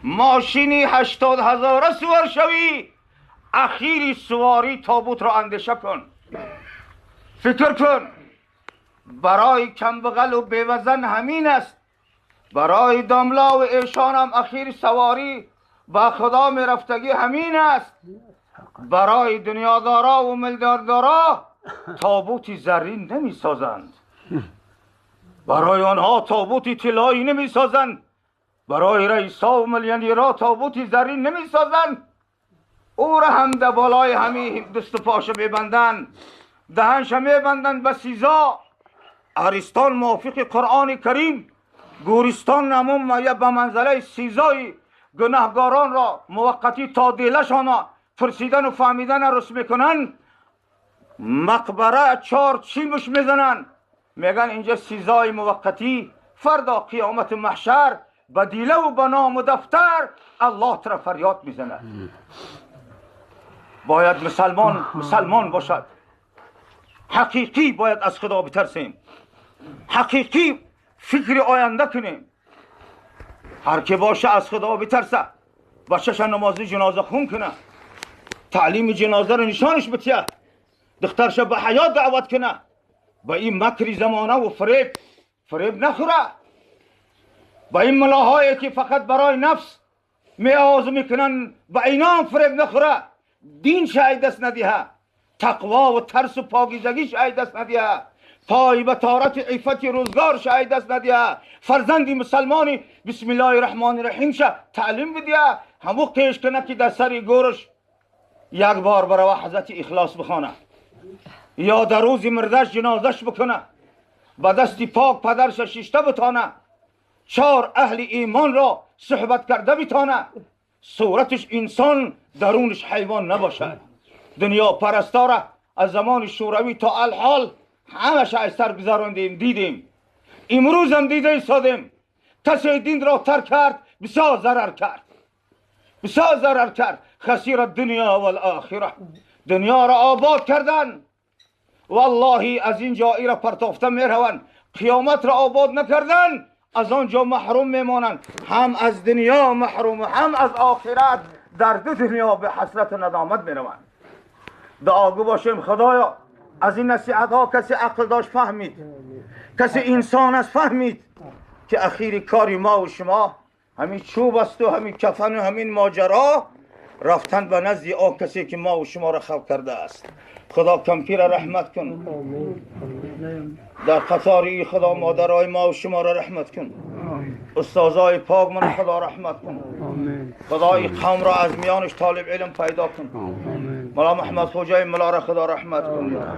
ماشینی 80,000 سوار شوی، اخیری سواری تابوت را اندیشه کن، فکر کن. برای کمبغل و بیوزن همین است، برای داملا و ایشان هم اخیر سواری با خدا می رفتگی همین است. برای دنیادارا و ملداردارا تابوتی زرین نمی سازند، برای آنها تابوتی طلایی نمی سازند، برای رئیسا و میلیونرها تابوتی زرین نمی سازند. او را هم در بالای همی دست و پاشو میبندند، دهنش میبندند به سیزا. ارستان موافق قرآن کریم گورستان نمون یا به منزله سیزای گناهگاران را موقتی تا دیلشان پرسیدن و فهمیدن رس میکنن. مقبره 4 چیمش میزنن، میگن اینجا سیزای موقتی، فردا قیامت محشر به دیله و به نام و دفتر الله تر فریاد میزند. باید مسلمان مسلمان باشد، حقیقی باید از خدا بترسیم، حقیقی فکر آینده کنیم. هر که باشه از خدا بترسه، بچه‌ش نماز جنازه خون کنه، تعلیم جنازه رو نشانش بتیه، دخترش به حیات دعوت کنه، با این مکری زمانه و فریب نخوره، با این ملاهایی که فقط برای نفس میآواز میکنن با اینا هم فریب نخوره. دین شاید دست ندیه، تقوا و ترس و پاکیزگی شاید دست ندیه، پای به طارت عفت روزگار شاید دست ندیه، فرزندی مسلمانی بسم الله الرحمن الرحیم شه تعلیم بدیه، همو قیش کنه که در سر گورش یک بار برای حضرت اخلاص بخوانه، یا در روز مردش جنازش بکنه، با دستی پاک پدرش شیشته بتانه، 4 اهل ایمان را صحبت کرده بتانه، صورتش انسان درونش حیوان نباشد. دنیا پرستاره از زمان شوروی تا الحال همش از سر گذراندیم، دیدیم، امروز هم دیده ایستادیم. کسی دین را ترک کرد بسیار ضرر کرد، بسیار ضرر کرد. خسیر الدنیا والآخره، دنیا را آباد کردن، والله از اینجا ای را پرتافته میروند، قیامت را آباد نکردن از آنجا محروم میمانند، هم از دنیا محروم هم از آخرت، در دو دنیا به حسرت و ندامت میروند. دعاگو باشیم خدایا از این نصیحت ها کسی عقل داشت فهمید، کسی انسان است فهمید که اخیر کاری ما و شما همین چوب است و همین کفن و همین ماجرا، رفتن به نزد آن کسی که ما و شما را خلق کرده است. خدا کمپیر را رحمت کن، در قطاری خدا مادرای ما و شما را رحمت کن، استادای پاک من خدا رحمت کن، خدای قوم را از میانش طالب علم پیدا کن، ملا محمد خوجای ملا را خدا رحمت کن.